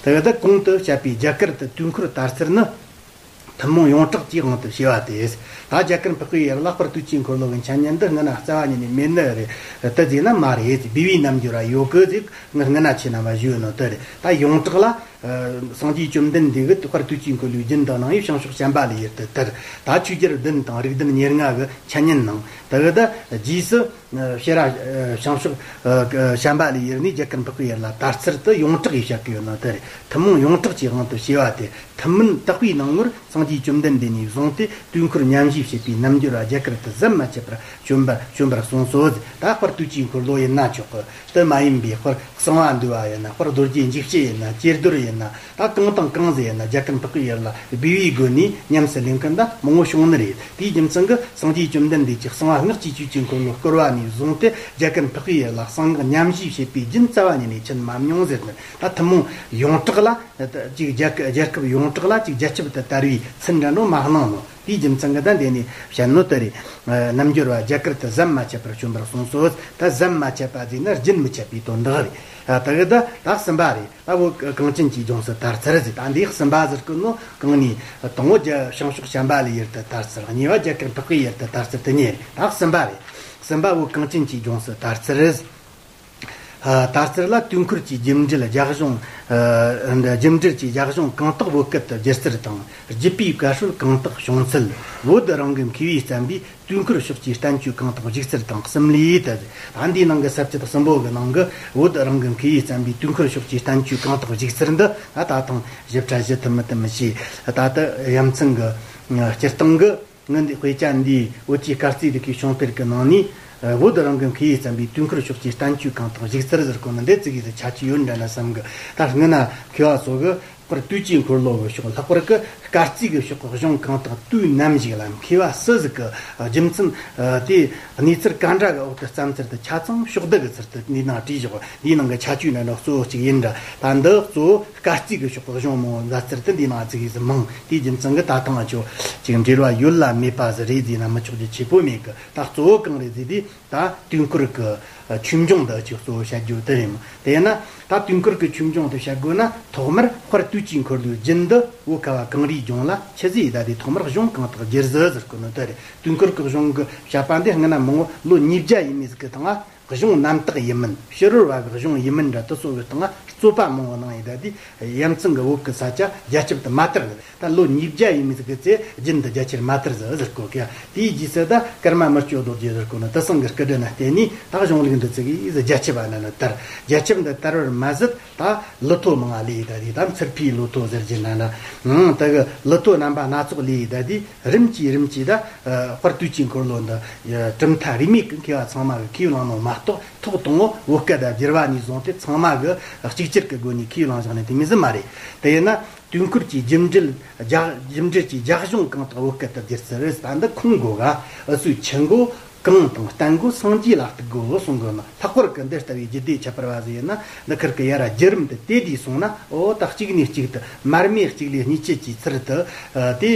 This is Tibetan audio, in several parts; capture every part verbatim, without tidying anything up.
དེ་ག་ད་གོང་དུ་བཤད་པའི་རྒྱ་གར་དུ་དུས་འཁོར་དར་ཚུལ་ནི། ཐུན་མོང་ཡོངས་གྲགས་ཀྱི་དབང་དུ་བྱས་པ་སྟེ། ད་རྒྱ་གར་འཕགས་པའི་ཡུལ་ལ་དཔལ་དུས་ཀྱི་འཁོར་ལོ་གི་འཆད་ཉན་འདི་སྔ་ན་རྩ་བ་ཉིད་ནས་མེད་ནི་རེད་དེ་ཟེར་ན་མ་རེད། བི་བའི་རྣལ་འབྱོར་བ་ཡོད་གི་ཟེར་ངས་སྔ་ན་ཁྱེད་རྣམ་པ་ཞུས་ནོ་དེ་རེད། ད་ཡོངས་གྲགས་ལ། སངས་རྒྱས་བཅོམ་ལྡན་འདས་ཀྱིས་དཔལ་དུས་ཀྱི་འཁོར་ལོའི་རྒྱུན་དུ་གནང་བའི་བྱང་ཕྱོགས་བྱམས་པ་ལ་ཡུལ་དུ་དར། ད་ཆོས་རྒྱལ་བདུན་དང་རིགས་ལྡན་ཉེར་ལྔ་གི་འཆད་ཉན་གནང་། དེ་གི་ད་རྗེས་སུ། ཤེས་རབ་བྱང་ཕྱོགས་བྱམས་པ་ལ་ཡུལ་ནས་རྒྱ་གར་འཕགས་པའི་ཡུལ་ལ་དར་ཚུལ་དུ་ཡོངས་གྲགས་ཡིས་བཤད་ཀྱི་ཡོད་ནོ་དེ་རེད། ཐུན་མོང་ཡོངས་གྲགས་ཀྱི་དབང་དུ་བྱས་པ་སྟེ། ཐུན་མིན་དག་པའི་སྣང་ངོར་སངས་རྒྱས་བཅོམ་ལྡན་འདས་ནས་བཟུང་སྟེ་དུས་འཁོར་ཉམས་བཞེས་བྱེད་པའི་རྣལ་འབྱོར་བ་རྒྱ་གར་དུ་ཟམ་མ་ཆད་པར་བྱོན་པར་བྱོན་པར་གསུངས་སོ། ད་དཔལ་དུས་ཀྱི་འཁོར་ལོ་ཡིན་ན་ཆོག་གི། དེ་མ་ཡིན་པའི་དཔལ་གསང་བ་འདུས་པ་ཡིན་ན། དཔལ་རྡོ་རྗེ་འཇིགས་བྱེད་ཡིན་ན། ཀྱེ་རྡོར་ཡིན་ན། ད་གང་དང་གང་ཟིག་ཡིན་ན་རྒྱ་གར་འཕགས་པའི་ཡུལ་ལ་སྦས་པའི་སྒོ་ནས་ཉམས་སུ་ལེན་མཁན་ད་མང་བོ་བྱུང་ནི་རེད། དེའི་རྒྱུ་མཚན་གྱིས་སངས་རྒྱས་བཅོམ་ལྡན་འདས་ཀྱིས་གསང་བ་སྔགས་ཀྱི་ཆོས་ཀྱི་འཁོར་ལོ་བསྐོར་བ་ནས་བཟུང་སྟེ་རྒྱ་གར་འཕགས་པའི་ཡུལ་ལ་གསང་སྔགས་ཉམས་བཞེས་བྱེད་པའི་རྒྱུན་རྩ་བ་ཉིད་ནས་ཆད་མ་མྱོང་ཟེར་ནས། ད་ཐུན་མོང་ཡོངས་གྲགས་ལ་ཅིག་རྒྱལ་རྒྱལ་ཁབ་ཡོངས་གྲགས་ལ་ཅིག་རྒྱ་ཁྱབ་ཏུ་དར་བའི་ཚུལ་འདྲ་འགྲོ་མ་གནང་ནོ། དེའི་རྒྱུ་མཚན་གྱིས་ད་འདི་ནས་བཤད་ནོ་དེ་རེད། རྣལ་འབྱོར་བ་རྒྱ་གར་དུ་ཟམ་མ་ཆད་པར་བྱོན་པར་གསུངས་སོ། ད་ཟམ་མ་ཆད་པ་ཟེར་ན་རྒྱུན་མི་ཆད་པའི་དོན་དག་རེད། ད་གི་ད་ད་གསུམ་པ་རེད། ད་བོད་གངས་ཅན་གྱི་ལྗོངས་སུ་དར་ཚུལ་ཟེར། ད་འདི་གསུམ་པ་ཟེར་གི་ནོ་གང་ནས་དང་བོ་རྒྱ་བྱང་ཕྱོགས་བྱམས་པ་ལ་ཡུལ་དུ་དར་ཚུལ། གཉིས་པ་རྒྱ་གར་འཕགས་པའི་ཡུལ་དུ་དར་ཚུལ། དེ་གཉིས་རེད། ད་གསུམ་པ་རེད། གསུམ་པ་བོད་གངས་ཅན་གྱི་ལྗོངས་སུ་དར་ཚུལ། དར་ཚུལ་ལ་དུས་འཁོར་གྱི་རྒྱུ་འབྲས་རྒྱ་གཞུང་། རྒྱུ་འབྲས་ཀྱི་རྒྱ་གཞུང་གང་དག་བོད་སྐད་དུ་བསྒྱུར་ཚུལ་དང་། བརྒྱུད་པའི་བཀའ་སྲོལ་གང་དག་བྱུང་ཚུལ། བོད་རང་གི་མཁས་པའི་བསྟན་པའི་དུས་འཁོར་ཕྱོགས་ཀྱི་བསྟན་བཅོས་གང་དག་བཞུགས་ཚུལ་དང་གསུམ་ལས་ད། ད་འདིའི་ནང་གི་ས་བཅད་གསུམ་པོ་གི་ནང་གི་བོད་རང་གི་མཁས་པའི་བསྟན་པའི་དུས་འཁོར་ཕྱོགས་ཀྱི་བསྟན་བཅོས་གང་དག་བཞུགས་ཚུལ་འདི་ད་ད་ཐེངས་ཞིབ་ཕྲ་ཞུ་ཐུབ་མི་ཐུབ་མི་ཤེས། ད་ལྟ་ཡ་མཚན་གྱི་སྤྱིར་བཏང་གི་ངའི་འདི་དཔེ་ཆ་འདིའི་བོད་ཀྱི་སྐར་རྩིས་རིག་གི་བྱུང་འཕེལ་གྱི་ནང་ནས། ཨ། བོད་རང་གི་མཁས་པའི་བསྟན་པའི་དུས་འཁོར་ཕྱོགས་ཀྱི་བསྟན་བཅོས་གང་དག་བཞུགས་ཚུལ་ཟེར་གོ་ནི་འདི་ཙི་གེ་ཟིག་ཁྱད་ཆོས་ཡོད་འདྲ་ན་བསམ་གི། ད་སྔོན་ན་མཁས་པ་ཚོ་གིས་དཔལ་དུས་ཀྱི་འཁོར་ལོ་གི་ཕྱོགས། ལྷག་པར་གྱི་སྐར་རྩིས་ཀྱི་ཕྱོགས་ཀྱི་གཞུང་གང་དག་དུས་ནམ་ཞིག་ལ་མཁས་པ་སུ་ཟིག་གིས་རྒྱུ་མཚན་དེ་གནས་ཚུལ་ག་འདྲ་གི་འོག་ཏུ་བརྩམས་ཚུལ་དེ་ཆ་ཚང་ཕྱོགས་བསྡུས་ཀྱི་ཚུལ་དུ་འདིའི་ནང་བྲིས་བཞག་འདིའི་ནང་གི་ཁྱད་ཆོས་འདྲ་འདྲ་གཙོ་བོ་གཅིག་ཡིན་འདྲ། ད་འདི་གཙོ་བོ་སྐར་རྩིས་ཀྱི་ཕྱོགས་ཀྱི་གཞུང་མང་བོ་མཛད་ཚུལ་དེ་འདིའི་ནང་ཙི་གེ་ཟིག་མང་། དེའི་རྒྱུ་མཚན་གྱིས་ད་ཐེངས་ང་ཚོ་ཅིག་འབྲེལ་བ་ཡོད་ལ་མེད་པ་ཟིག་རེད་ཟེར་ན་མི་ཆོག་རྒྱུ་ཆེ་པོ་མེད་གི། ད་གཙོ་བོ་གང་རེད་ཟེར་དུས། ད་དུས་འཁོར་གྱི་ཆོས་འབྱུང་འདི་ཅིག་གཙོ་བོ་བཤད་རྒྱུ་དེ་རེད་མོ། དེས་ན་ད་དུས་འཁོར་གྱི་ཆོས་འབྱུང་དེ་བཤད་དགོས་ན། ཐོག་མར་དཔལ་དུས་ཀྱི་འཁོར་ལོའི་རྒྱུན་འདི་བོད་ཁ་བ་གངས་རིའི་ལྗོངས་ལ་ཆི་ཟིག་ཡིན་ད། དེ་ཐོག་མར་གཞུང་གང་དག་བསྒྱུར་ཟིག་ཟེར་གོ་ནི་དེ་རེད། དུས་འཁོར་གྱི་གཞུང་གི་བཤད་པ་འདི་སྔ་ན་མང་བོ་ལོ་ཉིས་བརྒྱ་ཡས་མས་ཟིག་གི་སྟེང་ང་གཞུང་རྣམ་དག་ཡིན་མིན། ཕྱི་རོལ་བ་གི་གཞུང་ཡིན་མིན་འདྲ་དེ་ཚོ་གི་སྟེང་ང་རྩོད་པ་མང་བོ་གནང་ཡིན་ད། དེ་ཡ་མཚན་གྱི་བོད་ཀྱི་ས་ཆ་རྒྱ་ཁྱབ་ཏུ་མ་དར་ནི། ད་ལོ་ཉིས་བརྒྱ་ཡས་མས་ཟིག་གི་ཚེ་རྒྱུན་དུ་རྒྱ་ཆེར་མ་དར་ཟིག་ཟེར་གོ་གི། དེའི་རྗེས་སུ་ད་ཀརྨ་མི་བསྐྱོད་རྡོ་རྗེ་ཟེར་གོ་ནི་དེ་ཚང་གི་སྐུ་དྲིན་ལ་བརྟེན་ནས་ད་གཞུང་ལུགས་འདི་ཙི་གེ་ཟིག་རྒྱ་ཁྱབ་པ་ན་ན་དར། རྒྱ་ཁྱབ་འདི་དར་བར་མ་ཟད། ད་ཀླུ་ཐོ་མང་ང་ལས་ད་དེ། ད་མཚུར་ཕའི་ཀླུ་ཐོ་ཟེར་གྱི་ན་ན། ཨང་། ད་གི་ཀླུ་ཐོ་རྣམ་པ་སྣ་ཚོགས་ལས་ད་དེ། རིམ་གྱིས་རིམ་གྱིས་ད་དཔལ་དུས་ཀྱི་འཁོར་ལོ་འདི་གྲུབ་མཐའ་རིས་མེད་ཀྱི་མཁས་པ་ཚང་མ་གིས་ཁས་བླངས་ནོ་མ་གཏོགས། ཐོག་དང་པོ་བོད་སྐད་དུ་བསྒྱུར་བ་ནས་བཟུང་སྟེ་ཚང་མ་གིས་གཅིག་གྱུར་གྱི་སྒོ་ནས་ཁས་བླངས་བཞག་ནི་དེ་མོ་ཟིག་མ་རེད། དེ་ཡིན་ན། དུས་འཁོར་གྱི་རྒྱུ་འབྲས་རྒྱ་རྒྱུ་འབྲས་ཀྱི་རྒྱ་གཞུང་གང་དག་བོད་སྐད་དུ་བསྒྱུར་ཚུལ་རེད། ད་འདི་ཁུངས་དགོས་ག། འུ་ཚོས་ཆི་དགོས། གང་དང་བསྟན་དགོས། སངས་རྒྱས་ལ་གཏུག་དགོས་གསུང་གི་ནི། ལྷག་པར་གྱི་འདི་ལྟ་བུའི་རྒྱུད་སྡེ་ཁྱད་པར་བ་ཟིག་ཡིན་ན། འདི་ཁུར་གི་ཡར་རྒྱུད་རིམ་དུ་དེད་དེ་སོང་ན། འོ་ད་གཅིག་ནས་གཅིག་ཏུ། མར་མེ་གཅིག་ལས་གཉིས་མཆེད་ཀྱི་ཚུལ་དུ། ཨ། དེ་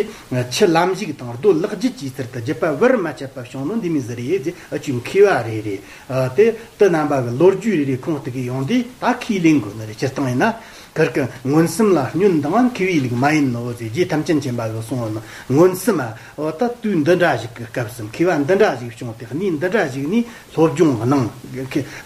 ཆུ་ལམ་ཞིག་དང་རྡོ་ལག་བརྒྱུད་ཀྱི་ཚུལ་དུ་བརྒྱུད་པ་བར་མ་ཆད་པ་བྱུང་ནོ་འདི་མོ་ཟིག་རེད་ཟེར། འུ་ཆོའི་མཁས་པ་རེ་རེ། ཨ། དེ་དེ་རྣམ་པ་གི་ལོ་རྒྱུས་རེ་རེ་ཁུངས་གཏུག་གི་ཡོང་དུས་ད་ཁས་ལེན་དགོས་ནི་རེད། སྤྱིར་བཏང་ཡིན་ན། ཁུར་གི་མངོན་སུམ་ལ་བསྙོན་དང་མཁས་པའི་ལུགས་མ་ཡིན་ནོ་ཟེར། རྗེ་ཐམས་ཅད་མཁྱེན་པ་གིས་གསུངས་ནོ། མངོན་སུམ། འོ་ད་དུས་འདི་འདྲ་ཞིག་གི་སྐབས་སུ་མཁས་པ་འདི་འདྲ་ཞིག་བྱུང་སྟེ། གནས་འདི་འདྲ་ཞིག་ནས་སློབ་སྦྱོང་གནང་།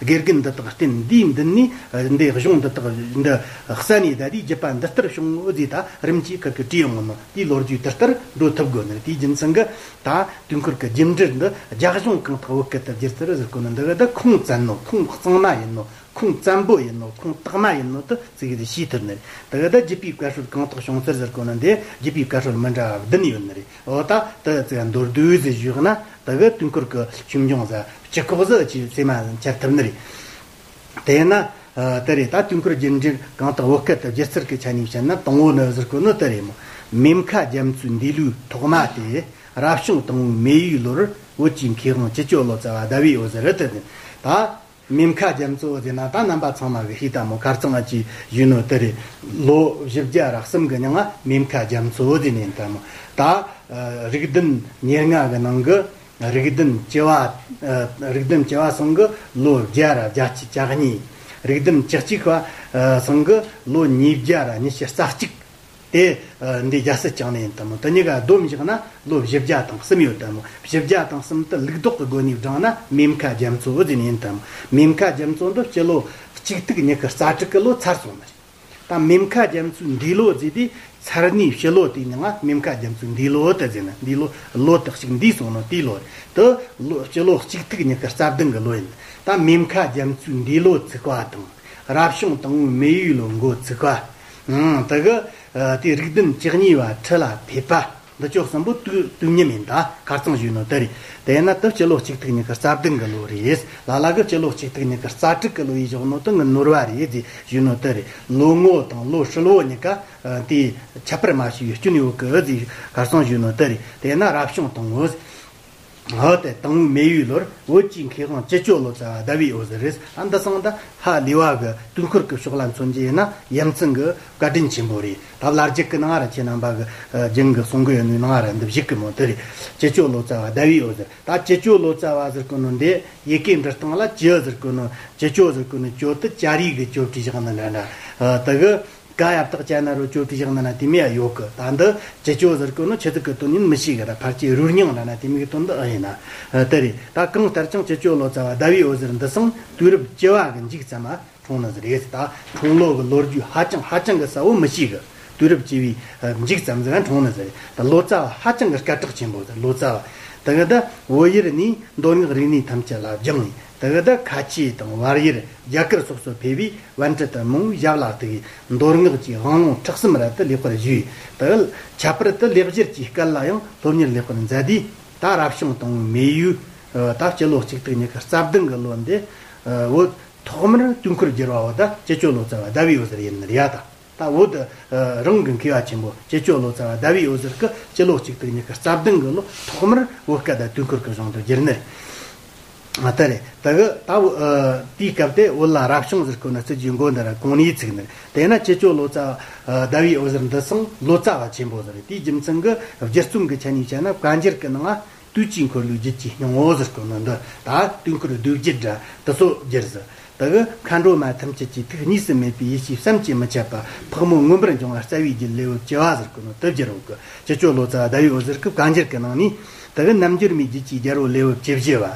དགེ་རྒན་འདི་དག་བསྟེན། འདིས་འདི་ནས་འདི་གཞུང་འདི་དག་འདི་གསན་ནས་ད་དེའི་རྒྱུད་པ་འདི་ལྟར་བྱུང་ཟེར། ད་རིམ་གྱིས་ཁུར་གིས་བྲིས་ཡོང་ནོ། དེའི་ལོ་རྒྱུས་དེ་ལྟར་འགྲོ་ཐུབ་དགོས་ནི་རེད། དེའི་རྒྱུ་མཚན་གྱིས་ད་དུས་འཁོར་གྱི་རྒྱུ་འབྲས་འདི་རྒྱ་གཞུང་གང་དག་བོད་སྐད་དུ་བསྒྱུར་ཚུལ་ཟེར་གོ་ནི་འདི་གི་ད་ཁུངས་བཙན་ནོ། ཁུངས་གཙང་མ་ཡིན་ནོ། ཁུངས་བཙན་པོ་ཡིན་ནོ། ཁུངས་དག་མ་ཡིན་ནོ་དེ་ཙི་གེ་དེ་ཤེས་ཐུབ་ནི་རེད། དེ་གི་ད་བརྒྱུད་པའི་བཀའ་སྲོལ་གང་དག་བྱུང་ཚུལ་ཟེར་གོ་ནི་འདི་བརྒྱུད་པའི་བཀའ་སྲོལ་མི་འདྲ་བ་བདུན་ཡོད་ནི་རེད། འོ་ད་དེ་ཙི་གེ་མདོར་བསྡུས་ཟིག་ཞུས་ན། དེ་གི་དུས་འཁོར་གྱི་ཆོས་འབྱུང་ཟེར་སྤྱི་ཁོག་ཟིག་ཅིག་སེམས་མ་འཆར་ཐུབ་ནི་རེད། དེས་ན། ཨ། དེ་རེད། ད་དུས་འཁོར་རྒྱུ་འབྲས་གང་དག་བོད་སྐད་དུ་བསྒྱུར་ཚུལ་གྱི་ཆ་ནས་བཤད་ན། དང་པོ་ནི་ཟེར་གོ་ནི་དེ་རེད་མོ། མེ་མཁའ་རྒྱ་མཚོའི་འདས་ལོའི་ཐོག་མ་སྟེ། རབ་བྱུང་དང་པོའི་མེ་ཡོས་ལོར། བོད་ཀྱི་མཁས་དབང་ཅི་ལྕོགས་ལོ་ཙཱ་བ་ཟླ་བའི་འོད་ཟེར་རེད་དེ། ད་མེ་མཁའ་རྒྱ་མཚོ་ཟེར་ན་ད་རྣམ་པ་ཚང་མ་གིས་ཤེས་ད་མོ། ཁ་རྩང་ང་ཅིག་ཡོད་ནོ་དེ་རེད། ལོ་བཞི་བརྒྱ་ར་གསུམ་གི་མྱིང་ང་མེ་མཁའ་རྒྱ་མཚོ་ཟེར་ནས་ད་མོ། ད་རིགས་ལྡན་ཉེར་ལྔ་གི་ནང་གི་རིགས་ལྡན་བྱེ་བ། ཨ། རིགས་ལྡན་བྱེ་བ་ཚང་གི་ལོ་བརྒྱ་ར་བརྒྱད་ཅུ་གྱ་གཉིས། རིགས་ལྡན་བཅུ་གཅིག་པ་ཚང་གི་ལོ་ཉིས་བརྒྱ་ར་ཉི་ཤུ་རྩ་གཅིག་དེ་འདི་རྒྱལ་སྲིད་བསྐྱངས་ནས་ཡིན་དམ་མོ། དེ་གཉིས་ཀ་བསྡོམས་བཞག་ན་ལོ་བཞི་བརྒྱ་དང་གསུམ་ཡོད་དམ་མོ། བཞི་བརྒྱ་དང་གསུམ་དུ་ལུགས་ལྡོག་གི་སྒོ་ནས་བགྲངས་ན་མེ་མཁའ་རྒྱ་མཚོ་ཟེར་ནས་ཡིན་དམ་མོ། མེ་མཁའ་རྒྱ་མཚོ་འདི་སྤྱི་ལོ་གཅིག་ཐིག་ཉི་ཤུ་རྩ་དྲུག་གི་ལོ་ཚར་སོང་ནི་རེད། ད་མེ་མཁའ་རྒྱ་མཚོའི་འདས་ལོ་ཟེར་དུས་ཚར་ནི་ཕྱི་ལོ་དེའི་ནང་མེ་མཁའ་རྒྱ་མཚོའི་འདས་ལོ་དེ་ཟེར་ན། འདས་ལོ་ལོ་དག་ཞིག་འདས་སོང་ནོ་དེའི་ལོ་རེད། དེ་ལོ་སྤྱི་ལོ་གཅིག་ཐིག་ཉི་ཤུ་རྩ་བདུན་གི་ལོ་ཡིན། ད་མེ་མཁའ་རྒྱ་མཚོའི་འདས་ལོ་ཚིག་པ་དང་། རབ་བྱུང་དང་པོའི་མེ་ཡོས་ལོ་འགོ་ཚིག་པ། ཨང་། དེ་གི་ཨ་དེ་རིགས་ལྡན་བཅུ་གཉིས་པ་ཁྲི་ལ་ཕེབས་པ། འདི་ཅོག་གསུམ་པོ་དུས་དུས་མཉམ་ཡིན། ད་ཁ་རྩང་ཞུས་ནོ་དེ་རེད། དེས་ན་དེ་སྤྱི་ལོ་གཅིག་ཐིག་ཉི་ཤུ་རྩ་བདུན་གི་ལོ་རེད། ལ་ལ་གི་སྤྱི་ལོ་གཅིག་ཐིག་ཉི་ཤུ་རྩ་དྲུག་གི་ལོ་ཡིས་བཞག་ནོ་དེ་ངི་ནོར་བ་རེད་ཟེར་ཞུས་ནོ་དེ་རེད། ལོ་ངོ་དང་ལོ་ཧྲིལ་བོ་གཉིས་ཀ་ཨ་དེ་ཁྱད་པར་མ་ཞིག་ཡོད་སྐྱོན་ཡོད་གི་ཟེར་ཁ་རྩང་ཞུས་ནོ་དེ་རེད། དེས་ན་རབ་བྱུང་དང་པོ། འོ་དེ་དང་པོའི་མེ་ཡོས་ལོར་བོད་ཀྱི་མཁས་དབང་ཅི་ཅོ་ལོ་ཙཱ་བ་ཟླ་བའི་འོད་ཟེར་རེད། ཨ་འདི་སང་ད་ཧ་ལས་པ་གི་དུས་འཁོར་གི་ཕྱོགས་ལ་མཚོན་རྒྱུ་ཡིན་ན་ཡ་མཚན་གི་བཀའ་དྲིན་ཆེན་པོ་རེད། ད་བླ་རྒྱུད་གི་ནང་ར་ཁྱེད་རྣམ་པ་གི་ཨ་རྒྱུན་གི་གསུང་གི་ཡོད་ནི་ནང་ར་འདི་བཞུགས་གི་མོ་དེ་རེད། ཅི་ཅོ་ལོ་ཙཱ་བ་ཟླ་བའི་འོད་ཟེར། ད་ཅི་ཅོ་ལོ་ཙཱ་བ་ཟེར་གོ་ནོ་འདི་ཡི་གེ་འབྲི་སྟངས་ལ་ཅི་ཟེར་གོ་ནོ། ཅི་ཅོ་ཟེར་གོ་ནོ་ཅོ་དེ་ཅ་རིགས་གི་ཅོ་བྲིས་བཞག་ནི་འདྲ་འདྲ། ཨ་དེ་གི་ཀ་ཡ་བཏགས་ཅ་ན་རོ་ཅོ་བྲིས་བཞག་ན་ན་དེ་མོ་ཡ་ཡོད་གི། ད་འདི་ཅི་ཅོ་ཟེར་གོ་ནོ་ཆི་ཟིག་གི་དོན་ཡིན་མི་ཤེས་གི། ད་ཕལ་ཆེར་རོལ་རྙིང་ལ་ན་དེ་མོ་གི་དོན་འདི་ཨེ་ཡིན་ན། ཨ་དེ་རེད། ད་གང་ལྟར་ཀྱང་ཅི་ཅོ་ལོ་ཙཱ་བ་ཟླ་བའི་འོད་ཟེར་འདི་སང་དུས་རབས་བཅུ་བ་གི་མཇུག་ཙམ་མ་འཁྲུངས་ནི་ཟིག་རེད། ད་འཁྲུངས་ལོ་གི་ལོ་རྒྱུས་ཧ་ཅང་ཧ་ཅང་གི་གསལ་བོ་མི་ཤེས་གི། དུས་རབས་བཅུ་བའི་ཨ་མཇུག་ཙམ་ཟིག་འཁྲུངས་ནི་ཟིག་རེད། ད་ལོ་ཙཱ་བ་ཧ་ཅང་གི་སྐད་གྲགས་ཆེན་པོ་ཟིག། ལོ་ཙཱ་བ་དེ་གི་ད་བོད་ཡུལ་ནས་མདོ་སྔགས་རིག་གནས་ཐམས་ཅད་ལ་སྦྱངས་ནས། དེ་གི་ད་ཁ་ཆེ་དང་བར་ཡུལ་རྒྱ་གར་སོགས་སུ་ཕེབས་པའི་པཎྜི་ཏ་མང་པོའི་ཞབས་ལ་གཏུགས། མདོ་སྔགས་ཀྱི་དབང་ལུང་ཁྲིགས་གསུམ་རབ་ཏུ་ལེགས་པར་ཞུས། དེ་ཁྱད་པར་དུ་ལེགས་སྦྱར་གྱི་སྐད་ལ་ཡང་སློབ་གཉེར་ལེགས་པར་མཛད་དེ། ད་རབ་བྱུང་དང་པོའི་མེ་ཡོས་ད་སྤྱི་ལོ་གཅིག་སྟོང་ཉི་ཤུ་རྩ་བདུན་གི་ལོ་འདི་བོད་ཐོག་མར་དུས་འཁོར་བསྒྱུར་བ་བོ་ད་ཅི་ཅོ་ལོ་ཙཱ་བ་ཟླ་བའི་འོད་ཟེར་ཡིན་ནི་རེད་ཡ། ད་ད་བོད་རང་གི་མཁས་པ་ཆེན་པོ་ཅི་ཅོ་ལོ་ཙཱ་བ་ཟླ་བའི་འོད་ཟེར་གྱིས་སྤྱི་ལོ་གཅིག་སྟོང་ཉི་ཤུ་རྩ་བདུན་གི་ལོ་ཐོག་མར་བོད་སྐད་དང་དུས་འཁོར་གྱི་གཞུང་དུ་བསྒྱུར་ནི། ཨ་ད་རེད། ད་གི་ད་བོ་ཨ་དེའི་སྐབས་དེ་བོད་ལ་རབ་བྱུང་ཟེར་གོ་ནི་རྩིས་ཀྱི་མགོ་འདི་ར་གོང་ནས་ཚིག་ནི། དེས་ན་ཅི་ཅོ་ལོ་ཙཱ་བ་ཟླ་བའི་འོད་ཟེར་འདི་སང་ལོ་ཙཱ་བ་ཆེན་པོ་ཟེར། དེའི་རྒྱུ་མཚན་གྱིས་སྒྱུ་རྩོམ་གྱི་ཆ་ནས་བཤད་ན་བཀའ་འགྱུར་གྱི་ནང་དུས་ཀྱི་འཁོར་ལོའི་རྒྱུད་ཀྱི་སྙིང་པོ་ཟེར་གོ་ནི་འདི་ད་དུས་འཁོར་བསྡུས་རྒྱུད་འདྲ་དེ་ཚོ་བསྒྱུར་ཟེར། དེ་གི་མཁའ་འགྲོ་མ་ཐམས་ཅད་ཀྱི་ཐུགས་གཉིས་སུ་མེད་པའི་ཡེ་ཤེས་བསམ་གྱིས་མི་ཁྱབ་པ་ཕག་མོ་མངོན་པར་འབྱུང་བ་རྩ་བའི་རྒྱུད་ལེའུ་བཅུ་བ་ཟེར་གོ་ནོ་དེ་བསྒྱུར་ཡོད་གི། ཅི་ཅོ་ལོ་ཙཱ་བ་ཟླ་བའི་འོད་ཟེར་གྱིས་བཀའ་འགྱུར་གྱི་ནང་ནས་དེ་གི་རྣལ་འབྱོར་མའི་རྒྱུད་ཀྱི་རྒྱལ་པོ་ལེའུ་བཅུ་བཞི་བ།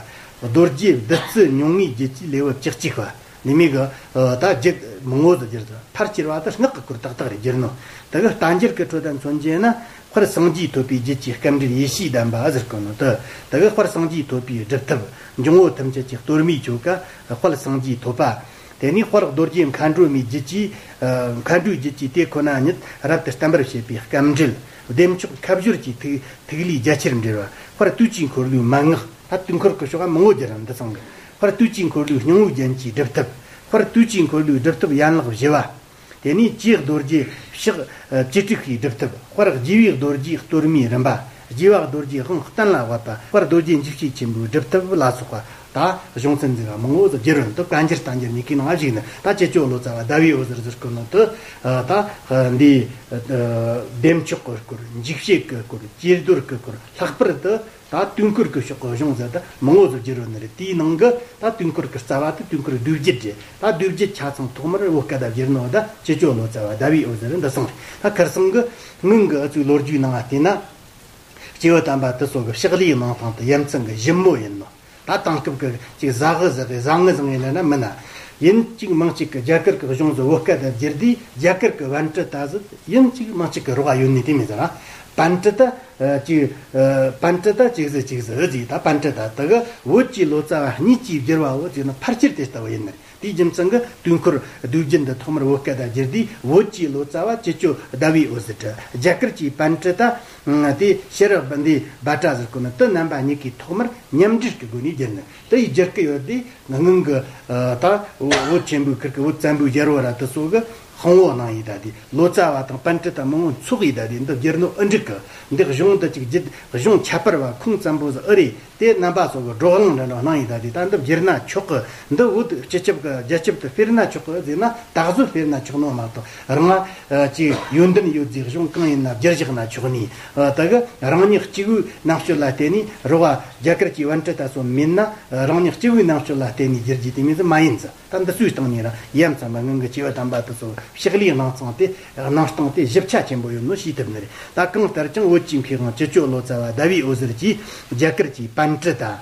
རྡོ་རྗེ་བདུད་རྩི་མྱོང་བའི་རྒྱུད་ཀྱི་ལེའུ་བཅུ་གཅིག་པ། འདི་མོ་གི་ད་རྒྱུད་མང་པོ་ཟིག་བསྒྱུར་ཟེར། ཕལ་ཆེ་བ་དེ་སྔགས་ཀྱི་སྐོར་ཏག་ཏག་རེད་བསྒྱུར་ནོ། དེ་གི་བསྟན་འགྱུར་གྱི་ཁྲོད་དུ་མཚོན་རྒྱུ་ན། དཔལ་སངས་རྒྱས་ཐོབ་པའི་རྒྱུད་ཀྱི་སྐྱབས་འགྲོ་ཡེ་ཤེས་གདམས་པ་ཟེར་གོ་ནོ་དེ། དེ་གི་དཔལ་སངས་རྒྱས་ཐོབ་པའི་སྒྲུབ་ཐབས་འབྱུང་པོ་ཐམས་ཅད་ཀྱི་གཏོར་མའི་ཆོ་ག་དཔལ་སངས་རྒྱས་ཐོབ་པ། དེ་ནས་དཔལ་རྡོ་རྗེ་མཁའ་འགྲོ་མའི་རྒྱུད་ཀྱི་ཨ་མཁའ་འགྲོའི་རྒྱུད་ཀྱི་དེ་ཁོ་ན་ཉིད་རབ་ཏུ་བརྟན་པར་བྱེད་པའི་སྐྱབས་འགྲོ། བདེ་མཆོག་ཁ་སྦྱོར་གྱི་ཐིག་ཐིག་ལེ་རྒྱ་ཆེར་འགྲེལ་བ། དཔལ་དུས་ཀྱི་འཁོར་ལོའི་མན་ངག་ད་དུས་འཁོར་གྱི་ཕྱོགས་མང་པོ་བསྒྱུར་ར་འདི་ཚང་གི། དཔལ་དུས་ཀྱི་འཁོར་ལོའི་སྙིང་པོའི་རྒྱན་གྱི་སྒྲུབ་ཐབས། དཔལ་དུས་ཀྱི་འཁོར་ལོའི་སྒྲུབ་ཐབས་ཡན་ལག་བཞི་བ། དེ་ནས་ཀྱེ་རྡོ་རྗེ་ཕྱག་བཅུ་དྲུག་གི་སྒྲུབ་ཐབས། དཔལ་རྒྱས་པའི་རྡོ་རྗེའི་གཏོར་མའི་རིམ་པ། རྒྱས་པ་རྡོ་རྗེའི་དབང་གཏན་ལ་དབབ་པ། དཔལ་རྡོ་རྗེ་འཇིགས་བྱེད་ཆེན་པོའི་སྒྲུབ་ཐབས་ལ་སོགས་པ། ད་གཞུང་ཚན་འཛིན་པ་མང་པོ་ཟིག་བསྒྱུར་རོ་འདུག། བཀའ་འགྱུར་བསྟན་འགྱུར་གཉིས་ཀའི་ནང་བཞུགས་ནས། ད་ཅི་ཅོ་ལོ་ཙཱ་བ་ཟླ་བའི་འོད་ཟེར་ཟེར་གོ་ནོ་དེ་ད་འདི་བདེ་མཆོག་གི་སྐོར། འཇིགས་བྱེད་ཀྱི་སྐོར། ཀྱེ་རྡོར་གྱི་སྐོར། ལྷག་པར་དུ་ད་དུས་འཁོར་གྱི་ཕྱོགས་ཀྱི་གཞུང་ཟེར་ད་མང་པོ་ཟིག་བསྒྱུར་རོ་ནི་རེད། དེའི་ནང་གི་ད་དུས་འཁོར་གྱི་རྩ་བ་དེ་དུས་འཁོར་བསྡུས་རྒྱུད་རེད། ད་བསྡུས་རྒྱུད་ཆ་ཚང་ཐོག་མར་བོད་སྐད་ལ་བསྒྱུར་ནོ་ད་ཅི་ཅོ་ལོ་ཙཱ་བ་ཟླ་བའི་འོད་ཟེར་འདི་སོང་རེད། ད་ཁར་སང་གི་སྔོན་གྱི་ཨུ་ཚུགས་ལོ་རྒྱུས་ནང་བལྟས་ན། སྐྱེས་བུ་དམ་པ་དེ་ཚོ་གི་ཕྱག་ལས་གནང་སྟངས་དེ་ཡ་མཚན་གི་ཞིབ་མོ་ཡིན་ནོ། ད་དེང་སྐབས་ཀྱི་ཅིག་ཟ་གི་ཟ་གི་བཟང་ངི་བཟང་ངི་ལ་ན་མིན་ན། ཡིན་གཅིག་མིན་གཅིག་གི་རྒྱ་གར་གྱི་གཞུང་ཟིག་བོད་སྐད་དུ་བསྒྱུར་དུས་རྒྱ་གར་གྱི་པཎྜི་ཏ་ཟིག། ཡིན་གཅིག་མིན་གཅིག་གི་རོགས་ཡོད་ནི་དེ་མིན་ཟེར་ན། པཎྜི་ཏ་ཨ་ཅིག་ཨ་པཎྜི་ཏ་ཅིག་ཟིག་ཅིག་ཟིག་ཨ་ཅིག་ད་པཎྜི་ཏ་དེ་གི་བོད་ཀྱི་ལོ་ཙཱ་བ་གཉིས་ཀྱིས་བསྒྱུར་བའོ་ཅིག་ན་ཕལ་ཆེར་དེ་ལྟ་བུ་ཡིན་ནི། དེའི་རྒྱུ་མཚན་གྱིས་དུས་འཁོར་བསྡུས་རྒྱུད་འདི་ཐོག་མར་བོད་སྐད་དུ་བསྒྱུར་དུས་བོད་ཀྱི་ལོ་ཙཱ་བ་ཅི་ཅོ་ཟླ་བའི་འོད་ཟེར་བྲི། རྒྱ་གར་གྱི་པཎྜི་ཏ་དེ་ཤེས་རབ་འདི་བྷ་དྲ་ཟེར་གོ་ནི་དེ་རྣམ་པ་གཉིས་ཀྱིས་ཐོག་མར་མཉམ་འབྲེལ་གྱི་སྒོ་ནས་བསྒྱུར་ནི། དེ་ཡི་བསྒྱུར་གི་ཡོད་དེ་སྔོན་གྱི་ད་བོད་ཆེན་པོའི་ཁུར་གི་བོད་བཙན་པོའི་རྒྱལ་པོ་ར་དེ་ཚོ་གི་ དཔང་བོ་གནང་ཡི་ད་དེ། ལོ་ཙཱ་བ་དང་པཎྜི་ཏ་མང་བོ་ཚོགས་ཡི་ད་དེ། འདི་བསྒྱུར་ནོ་ཨེ་འགྲིག་གི། འདི་གཞུང་འདི་ཅིག་བརྒྱུད། གཞུང་ཁྱད་པར་བ་ཁུངས་བཙན་པོ་ཟིག་ཨེ་རེད། དེ་རྣམ་པ་ཚོ་གི་བགྲོ་གླེང་འདྲ་འདྲ་གནང་ཡི་ད་དེ། ད་འདི་བསྒྱུར་ན་ཆོག་གི། འདི་བོད་སྤྱི་ཁྱབ་ཀྱི་རྒྱ་ཁྱབ་ཏུ་སྤེལ་ན་ཆོག་གི་ཟེར་ན། ད་གཟོད་སྤེལ་ན་ཆོག་ནོ་མ་གཏོགས། རང་ང་ཅིག་ཡོན་ཏན་ཡོད་ཟིག་གཞུང་གང་ཡིན་ན་བསྒྱུར་བཞག་ན་ཆོག་ནི། ད་གི་རང་ཉིད་སྐྱེ་བོའི་རྣམ་དཔྱོད་ལ་བརྟེན་ནས། རོགས་པ་རྒྱ་གར་གྱི་པཎྜི་ཏ་ཚོ་མིན་ན། རང་ཉིད་སྐྱེ་བོའི་རྣམ་དཔྱོད་ལ་བརྟེན་ནས་བསྒྱུར་རྒྱུ་དེ་མིན་ཟིག་མ་ཡིན་ཟིག། ད་འདི་ཚོའི་སྟེང་ནས་ར་ཡ་མཚན་མ་ངང་གི་སྐྱེས་བུ་དམ་པ་དེ་ཚོ་ཕྱག་ལས་གནང་སྟངས་དེ། གནང་སྟངས་དེ་ཞིབ་ཆ་ཆེན་པོ་ཡོད་ནོ་ཤེས་ཐུབ་ནི་རེད། ད་གང་ལྟར་ཀྱང་བོད་ཀྱི་མཁས་དབང་སྤྱི་སྤྱོད་ལོ་ཙཱ་བ་ཟླ་བའི་འོད་ཟེར་གྱིས་རྒྱ་གར་གྱི་པཎྜི་ཏ།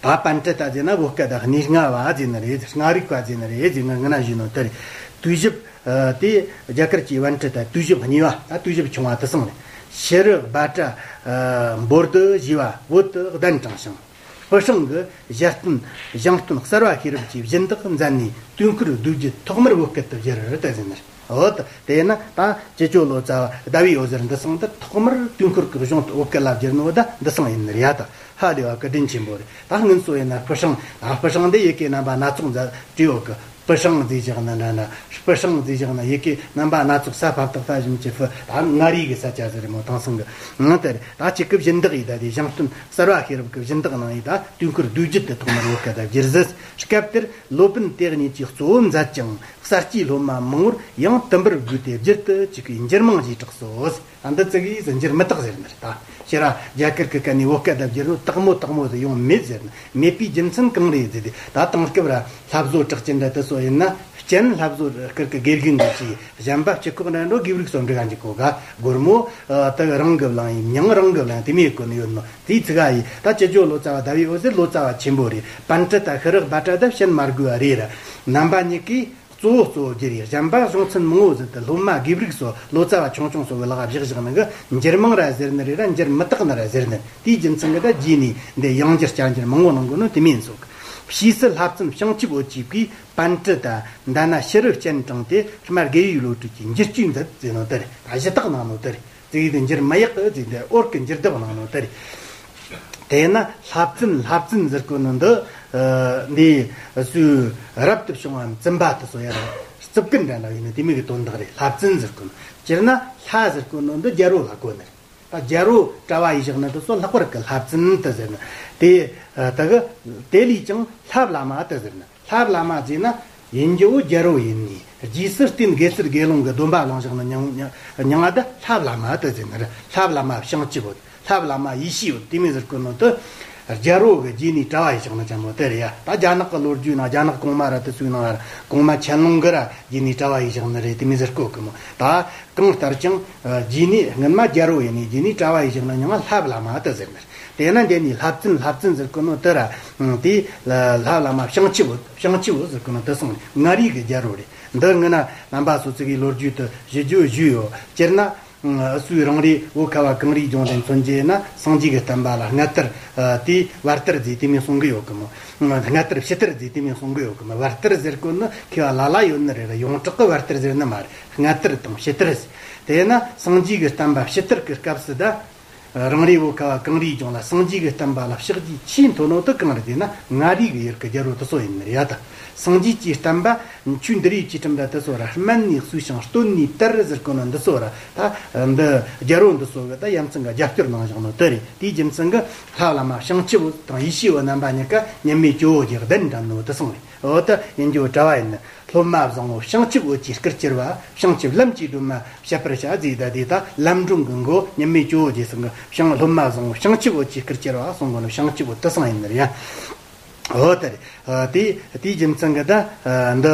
ད་པཎྜི་ཏ་ཟེར་ན་བོད་སྐད་དུ་གནས་ལྔ་བ་ཟེར་ནི་རེད། ལྔ་རིག་པ་ཟེར་ནི་རེད་ཟེར། ང་ང་ན་ཞུས་ནོ་དེ་རེད། དུས་ཞབས། ཨ། དེ་རྒྱ་གར་གྱི་པཎྜི་ཏ་དུས་ཞབས་གཉིས་པ། ད་དུས་ཞབས་ཆུང་བ་དེ་སོང་རེད། ཕྱི་རུ་སྦ་ཏྲ། ཨ། འབོར་དུ་ཞེས་པ་བོད་དུ་གདན་དྲངས་ཤིང་། སྤུ་ཧྲེང་གིས་གཞལ་བརྟེན་བཞེངས་བརྟེན་གསར་བ་ཤེས་རབ་ཀྱི་སྦྱིན་བདག་མཛད་ནས། དུས་འཁོར་བསྡུས་རྒྱུད་ཐོག་མར་བོད་སྐད་དུ་བསྒྱུར་ཏེ་ཟིན་ནི་རེད། འོ་ད་དེས་ན་ད་སྤྱི་སྤྱོད་ལོ་ཙཱ་བ་ཟླ་བའི་འོད་ཟེར་འདི་སོང་དུས་ཐོག་མར་དུས་འཁོར་གྱི་གཞུང་བོད་སྐད་ལ་བསྒྱུར་ནོ་ད་འདི་སོང་ཡིན་ནི་རེད་ཡ། ད་ཧ་ལས་པ་བཀའ་དྲིན་ཆེན་པོ་རེད། ད་སྔོན་སོ་ཡིན་ན་སྤུ་ཧྲེང་། ད་སྤུ་ཧྲེང་འདི་ཡི་གེ་རྣམ་པ་སྣ་ཚོགས་མཛད་བྲིས་ཡོད་གི། སྤུ་ཧྲེང་ཟེར་བཞག་ན་འདྲ་འདྲ། སྤུ་ཧྲེང་ཟེར་བཞག་ན་ཡི་གེ་རྣམ་པ་སྣ་ཚོགས། ས་ཕབ་བཏགས་ས་ཞབས་ཀྱུ་སྤུ། ད་མངའ་རིས་ཀྱི་ས་ཆ་ཟིག་རེད་མོ། དེང་སང་གི་ངང་དེར་ད་གཅིག་གི་སྦྱིན་བདག་ཡིན། ད་དེ་བཞེངས་བརྟེན་གསར་བ་ཤེས་རབ་ཀྱི་སྦྱིན་བདག་གནང་ཡིན། ད་དུས་འཁོར་བསྡུས་རྒྱུད་དེ་ཐོག་མར་བོད་སྐད་དུ་བསྒྱུར་ཟིན། སྐབས་དེར་སློབ་དཔོན་དེ་གཉིས་ཀྱིས་གཙོ་བོ་མཛད་ཅིང་། གསར་སྐྱེས་སློབ་མ་མང་བོར་ཡང་དུམ་བུར་བགོས་ཏེ་བསྒྱུར་དུ་བཅུག་པའི་འགྱུར་མང་ཞེས་གྲགས་སོ། ཨ། འདི་ཙི་གེ་ཟིག་འགྱུར་མི་དག་ཟེར་ནི་རེད། ད་ཕྱིར་ར་རྒྱ་གར་གྱི་སྐད་ནས་བོད་སྐད་དུ་བསྒྱུར་ནོ་དག་མོ་དག་མོ་ཟིག་ཡོང་མེད་ཟེར་ནི། མེད་པའི་རྒྱུ་མཚན་གང་རེད་ཟེར་ཏེ། ད་དེང་སྐབས་ར་བསླབ་བཟོ་གྲགས་ཅན་འདྲ་དེ་ཚོ་ཡིན་ན། སྤྱན་བསླབ་བཟོ་སྐོར་གྱི་དགེ་རྒན་འདི་ཅིག། གཞན་པ་སྤྱི་ཁོག་འདྲ་འགྲོ་དགེ་ཕྲུག་ཚོ་འབྲི་ག་འཇུག་གོ་ག་སྒོར་མོ། ཨ། དེ་རང་གི་བླངས་ཡིན། མྱིང་རང་གི་བླངས་དེ་མོ་གོ་ནི་ཡོད་ནོ་དེའི་ཚིག་ག་ཡིན། ད་སྤྱི་སྤྱོད་ལོ་ཙཱ་བ་ཟླ་བའི་འོད་ཟེར་ལོ་ཙཱ་བ་ཆེན་པོ་རེད། པཎྜི་ཏ་ཤྲཱི་རི་བྷ་ཏྲ་དང་སྤྱན་མ་དགོས་པ་རེད་ར། རྣམ་པ་གཉིས་ཀས་གཙོ་བོ་གཙོ་བོ་བསྒྱུར་ཡིན། གཞན་པ་གཞུང་ཚན་མང་བོ་ཟིག་དེ་སློབ་མ་དགེ་ཕྲུག་ཚོ་ལོ་ཙཱ་བ་ཆུང་ཆུང་ཚོ་གི་ལག་བཞག་བཞག་ནི་གི་འགྱུར་མང་ར་ཟེར་ནི་རེད་ར། འགྱུར་མི་དག་ནི་ར་ཟེར་ནི། དེའི་རྒྱུ་མཚན་གི་ད་རྗེས་ནས་འདི་ཡང་འགྱུར་བསྐྱར་འགྱུར་མང་བོ་གནང་དགོས་ནོ་དེ་མིན་སོགས། ཕྱིས་སུ་བསླབ་ཚན་བྱང་ཆུབ་འོད་ཀྱི་བུས་པཎྜི་ཏ་མདའ་ན་ཤྲཱི་རི་སྤྱན་དྲངས་ཏེ། སྨྲ་དགེ་བའི་བློ་གྲོས་ཀྱི་འགྱུར་བཅོས་མཛད་ཟེར་ནོ་དེ་རེད། ད་གཞི་བཏགས་གནང་ནོ་དེ་རེད། ཙི་གེ་དེ་འགྱུར་མི་ཡག་གི་ཟེར་འདི་འོར་གི་འགྱུར་ལྡོག་གནང་ནོ་དེ་རེད། དེས་ན་བསླབ་ཚན་བསླབ་ཚན་ཟེར་གོ་ནོ་འདི། ཨ། འདི་སུས་རབ་ཏུ་བྱུང་བའམ་བཙུན་པ་དེ་ཚོ་ཡར་རྩིབ་ཀུན་འདྲ་འདྲ་ཡིན་ནི་དེ་མོ་གི་དོན་དག་རེད། བསླབ་ཚན་ཟེར་གོ་ནོ། སྤྱིར་ན་བསླབ་ཟེར་གོ་ནོ་འདི་རྒྱལ་པོ་ལ་གོ་ནི་རེད། ད་རྒྱལ་པོ་གྲྭ་པ་ཡིན་བཞག་ན་དེ་ཚོ་ལྷག་པར་གི་བསླབ་ཚན་དེ་ཟེར་ནི། དེ། ཨ། ད་གི་དེ་ལས་ཀྱང་བསླབ་བླ་མ་དེ་ཟེར་ནི། བསླབ་བླ་མ་ཟེར་ན། ཡིན་རྒྱུ་བོ་རྒྱལ་པོ་ཡིན་ནི། རྗེས་སུ་བསྟེན་དགེ་ཚུལ་དགེ་སློང་གི་སྡོམ་པ་བླངས་བཞག་ནི་མྱིང་། མྱིང་ང་ད་བསླབ་བླ་མ་དེ་ཟེར་ནི་རེད། བསླབ་བླ་མ་བྱང་ཆུབ་བོ། བསླབ་བླ་མ་ཡེ་ཤེས་བོ་དེ་མོ་ཟེར་གོ་ནོ་དེ། རྒྱལ་པོ་གི་རྗེས་ནས་གྲྭ་པ་ཡིན་བཞག་ནི་ཅན་པོ་དེ་རེད་ཡ། ད་རྒྱ་ནག་གི་ལོ་རྒྱུས་ནང་རྒྱ་ནག་གོང་མ་ར་དེ་ཚོའི་ནང་གོང་མ་ཆན་ལུང་གི་ར་རྗེས་ནས་གྲྭ་པ་ཡིན་བཞག་ནི་རེད། དེ་མོ་ཟེར་གོ་གི་མོ། ད་གང་ལྟར་ཀྱང་། ཨ། རྗེས་ནས་སྔོན་མ་རྒྱལ་པོ་ཡིན་ནི། རྗེས་ནས་གྲྭ་པ་ཡིན་བཞག་ནི་མྱིང་ང་བསླབ་བླ་མ་དེ་ཟེར་ནི། དེས་ན་འདི་ནས་བསླབ་ཚན་བསླབ་ཚན་ཟེར་གོ་ནོ་དེ་ར། དེ་བསླབ་བླ་མ་བྱང་ཆུབ་བོ། བྱང་ཆུབ་བོ་ཟེར་གོ་ནོ་དེ་སོང་ནི། མངའ་རིས་ཀྱི་རྒྱལ་པོ་རེད། འདི་སྔོན་ན་རྣམ་པ་ཚོ་ཙི་གེ་ལོ་རྒྱུས་དེ་ཞུ་རྒྱུ་ཞུས་ཡོད། སྤྱིར་ན། ཨ། སུའི་རང་རེ་བོད་ཁ་བ་གངས་རིའི་ལྗོངས་དེ་མཚོན་རྒྱུ་ཡིན་ན། སངས་རྒྱས་ཀྱི་བསྟན་པ་ལ་སྔ་དར། ཨ། དེ་བར་དར་ཟེར་དེ་མོ་གསུང་གི་ཡོད་གི་མོ། སྔ་དར་ཕྱི་དར་ཟེར་དེ་མོ་གསུང་གི་ཡོད་གི་མོ། བར་དར་ཟེར་གོ་ནི་མཁས་པ་ལ་ལ་ཡོད་ནི་རེད་ར། ཡོངས་གྲགས་ཀྱི་བར་དར་ཟེར་ནི་མ་རེད། སྔ་དར་དང་ཕྱི་དར་ཟེར། དེས་ན་སངས་རྒྱས་ཀྱི་བསྟན་པ་ཕྱི་དར་གྱི་སྐབས་སུ་ད། རང་རེ་བོད་ཁ་བ་གངས་རིའི་ལྗོངས་ལ་སངས་རྒྱས་ཀྱི་བསྟན་པ་ལ་ཕྱག་རྗེས་ཆེས་མཐོ་ནོ་དེ་གང་རེད་ཟེར་ན། མངའ་རིས་ཀྱི་ཡུལ་གྱི་རྒྱལ་པོ་དེ་ཚོ་ཡིན་ནི་རེད་ཡ། ད་སངས་རྒྱས་ཀྱི་བསྟན་པ་ཆོས་འདི་རིགས་ཀྱི་ཁྲིམས་ར་དེ་ཚོ་ར་སྨན་ནས་གསོས་ཤིང་སྟོན་ནས་དར་ཟེར་གོ་ནོ་འདི་ཚོ་ར། ད་འདི་རྒྱལ་པོ་འདི་ཚོ་གི་ད་ཡ་མཚན་གྱི་རྒྱབ་སྐྱོར་གནང་བཞག་ནོ་དེ་རེད། དེའི་རྒྱུ་མཚན་གྱིས་བསླབ་བླ་མ་བྱང་ཆུབ་བོ་དང་ཡེ་ཤེས་བོ་རྣམ་པ་གཉིས་ཀ་མཉམ་མེད་ཇོ་བོ་རྗེས་གདན་འདྲེན་ནོ་དེ་སོང་རེད། འོ་ད་ཡིན་རྒྱུ་གྲྭ་པ་ཡིན་ནི། སློབ་མ་བཟང་བོ་བྱང་ཆུབ་འོད་ཀྱི་སྐུར་གྱུར་པ། བྱང་ཆུབ་ལམ་གྱི་སྒྲོན་མ་བཤད་པར་བྱ་ཟེར། ད་དེ་ད་ལམ་སྒྲོན་གྱི་མགོ་མཉམ་མེད་ཇོ་བོ་རྗེ་ཚང་གི་བྱང་། སློབ་མ་བཟང་བོ་བྱང་ཆུབ་འོད་ཀྱི་སྐུར་གྱུར་པ་གསུང་གོ་ནི། བྱང་ཆུབ་འོད་དེ་སོང་ཡིན་ནི་རེད་ཡ། འོ་དེ་རེད། དེ་དེའི་རྒྱུ་མཚན་གྱིས་ད་འདི་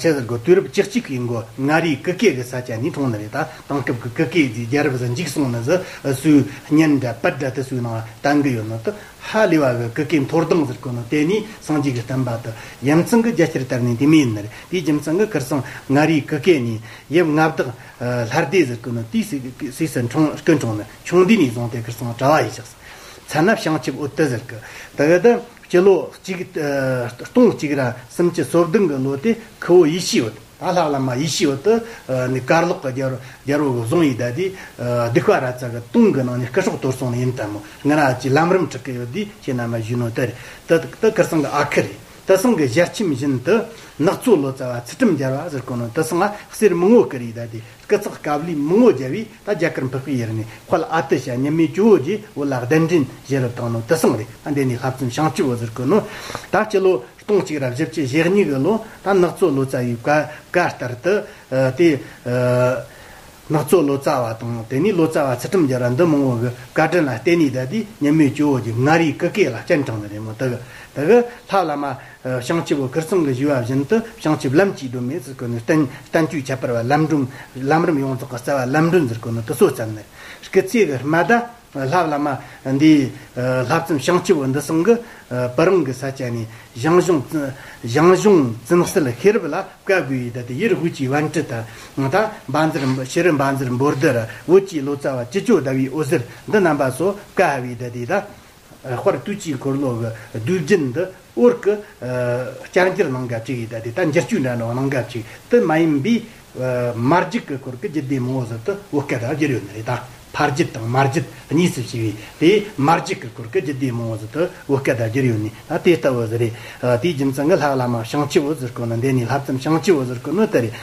ཆི་ཟེར་གོ། དུས་རབས་བཅུ་གཅིག་གི་མགོ་མངའ་རིས་གུ་གེ་གི་ས་ཆ་ནས་འཁྲུངས་ནི་རེད། ད་དེང་སྐབས་ཀྱི་གུ་གེ་ཟེར་རྒྱལ་རབས་ཟིག་འཇིག་སོང་ནི་ཟིག། སུའི་བརྙན་འདྲ་པར་འདྲ་དེ་ཚོའི་ནང་བསྟན་གི་ཡོད་ནི་དེ། ཧ་ལས་པ་གི་གུ་གེ་མཐོ་ལྡིང་ཟེར་གོ་ནོ་དེ་ནས་སངས་རྒྱས་ཀྱི་བསྟན་པ་དེ་ཡ་མཚན་གྱི་རྒྱ་ཆེར་དར་ནི་དེ་མོ་ཡིན་ནི་རེད། དེའི་རྒྱུ་མཚན་གྱིས་ཁིར་སང་མངའ་རིས་གུ་གེ་ནས་ཡབ་མངའ་བདག་ལྷ་སྡེ་ཟེར་གོ་ནོ་དེའི་སྲས་སྲས་སུ་འཁྲུངས། སྐུ་འཁྲུངས་ནི། ཆུང་དུས་ནས་བཟུང་སྟེ་ཁིར་སང་གྲྭ་པ་ཡིན་ཞག། མཚན་ན་བྱང་ཆུབ་འོད་དེ་ཟེར་གི། དེ་གི་དེ་སྤྱི་ལོ་གཅིག་ཨ་སྟོང་གཅིག་ར་སུམ་ཅུ་སོ་བདུན་གི་ལོ་དེ་ཁུ་བོ་ཡེ་ཤེས་འོད། ད་བསླབ་བླ་མ་ཡེ་ཤེས་འོད་དེ་ནི་གར་ལོག་གི་རྒྱལ་རྒྱལ་པོ་གིས་བཟུང་ཡི་ད་དེ། སྡིག་པ་ར་ཙ་གི་དུང་གི་ནང་ནས་སྐུ་སྲོག་དོར་སོང་ནི་ཡིན་ད་མོ། ང་ར་ཅིག་ལམ་རིམ་ཁྲིད་གི་ཡོད་དེ་ཁྱེད་རྣམ་པ་ཞུས་ནོ་དེ་རེད། དེ་དེ་ཁིར་སང་གི་ཨ་ཁུ་རེད། དེ་སང་གི་ཞལ་ཆེམས་བཞིན་དུ་ནག་ཚོ་ལོ་ཙཱ་བ་ཚུལ་ཁྲིམས་རྒྱལ་བ་ཟེར་གོ་ནོ་དེ་སང་ང་གསེར་མང་བོ་བསྐུར་ཡི་ད་དེ། སྐུ་ཚེགས་དཀའ་ལས་མང་བོ་བརྒྱབ་བས་ད་རྒྱ་གར་འཕགས་པའི་ཡུལ་ནས་དཔལ་ཨ་ཏི་ཤ་མཉམ་མེད་ཇོ་བོ་རྗེ་བོད་ལ་གདན་འདྲེན་བཞེས་རབས་བཏང་ནོ་དེ་སང་རེད། ད་འདི་ནས་བསླབ་བརྩམས་བྱང་ཆུབ་བོད་ཟེར་གོ་ནོ་ད་སྤྱི་ལོ་སྟོང་གཅིག་ར་བཞི་བཅུ་ཞེ་གཉིས་གི་ལོ་ད་ནག་ཚོ་ལོ་ཙཱ་བའི་བཀའ་བཀའ་ལྟར་དུ་ཨ་དེ་ཨ་ནག་ཚོ་ལོ་ཙཱ་བ་དང་དེ་ནས་ལོ་ཙཱ་བ་ཚུལ་ཁྲིམས་རྒྱལ་བ་འདི་མང་བོ་གི་བཀའ་དྲིན་ལ་བརྟེན་ནས་ད་དེ་མཉམ་མེད་ཇོ་བོ་རྗེ་མངའ་རིས་སྐུ་སྐེ་ལ་སྤྱན་དྲངས་ནི་རེད་མོ། དེ་གི་དེ་གི་ལྷ་བླ་མ་ཨ་བྱང་ཆུབ་བོད་ཁིར་ཚང་གི་ཞུ་བ་བཞིན་དུ་བྱང་ཆུབ་ལམ་གྱི་སྒྲོན་མེ་ཟེར་གོ་ནི་བསྟན་བསྟན་བཅོས་ཁྱད་པར་བ་ལམ་སྒྲོན། ལམ་རིམ་ཡོངས་རྫོགས་ཀྱི་རྩ་བ་ལམ་སྒྲོན་ཟེར་གོ་ནི་དེ་ཚོ་བརྩམས་ནི། སྐུ་ཚེ་གི་སྨད་ད་ལྷ་བླ་མ་འདི་ཨ་བསླབ་བརྩམས་བྱང་ཆུབ་བོད་འདི་སང་གི་ཨ་བུ་རང་གི་ས་ཆ་ནས་ཞང་ཞུང་ཞང་ཞུང་བཙུན་གསལ་ཤེས་རབ་ལ་བཀའ་བསྒོས་ཡི་ད་དེ་ཡུལ་དབུས་ཀྱི་བན་དྲུ་ད་ང་ད་བཛྲ་ཤྲི་བཛྲ་འབོ་དྷི་ར་བོད་ཀྱི་ལོ་ཙཱ་བ་ཅི་ཅོ་ཟླ་བའི་འོད་ཟེར་འདི་རྣམ་པ་སོགས་བཀའ་ཕབ་ཡི་ད་དེ་ད། དཔལ་དུས་ཀྱི་འཁོར་ལོ་གི་བསྡུས་རྒྱུན་འདི་བོད་ཀྱི་ཨ་བསྐྱར་འགྱུར་གནང་ག་བཅུག་ཡི་ད་དེ་ད་འགྱུར་བཅོས་འདྲ་འདྲ་གནང་ག་བཅུག་དེ་མ་ཡིན་པའི་ཨ་མ་རྒྱུད་ཀྱི་སྐོར་གྱི་རྒྱུད་སྡེ་མང་བོ་ཟིག་ཏུ་བོད་སྐད་དུ་བསྒྱུར་ཡོད་ནི་རེད་ད། ཕ་རྒྱུད་དང་མ་རྒྱུད་གཉིས་སུ་ཕྱེ་བའི་དེ་མ་རྒྱུད་ཀྱི་སྐོར་གྱི་རྒྱུད་སྡེ་མང་བོ་ཟིག་ཏུ་བོད་སྐད་དུ་བསྒྱུར་ཡོད་ནི་ད་དེ་ལྟ་བུ་ཟིག་རེད། ཨ་དེའི་རྒྱུ་མཚན་གྱིས་ལྷ་བླ་མ་བྱང་ཆུབ་བོད་ཟེར་གོ་ནི་འདི་ནས་བསླབ་བརྩམས་བྱང་ཆུབ་བོད་ཟེར་གོ་ནི་དེ་རེད།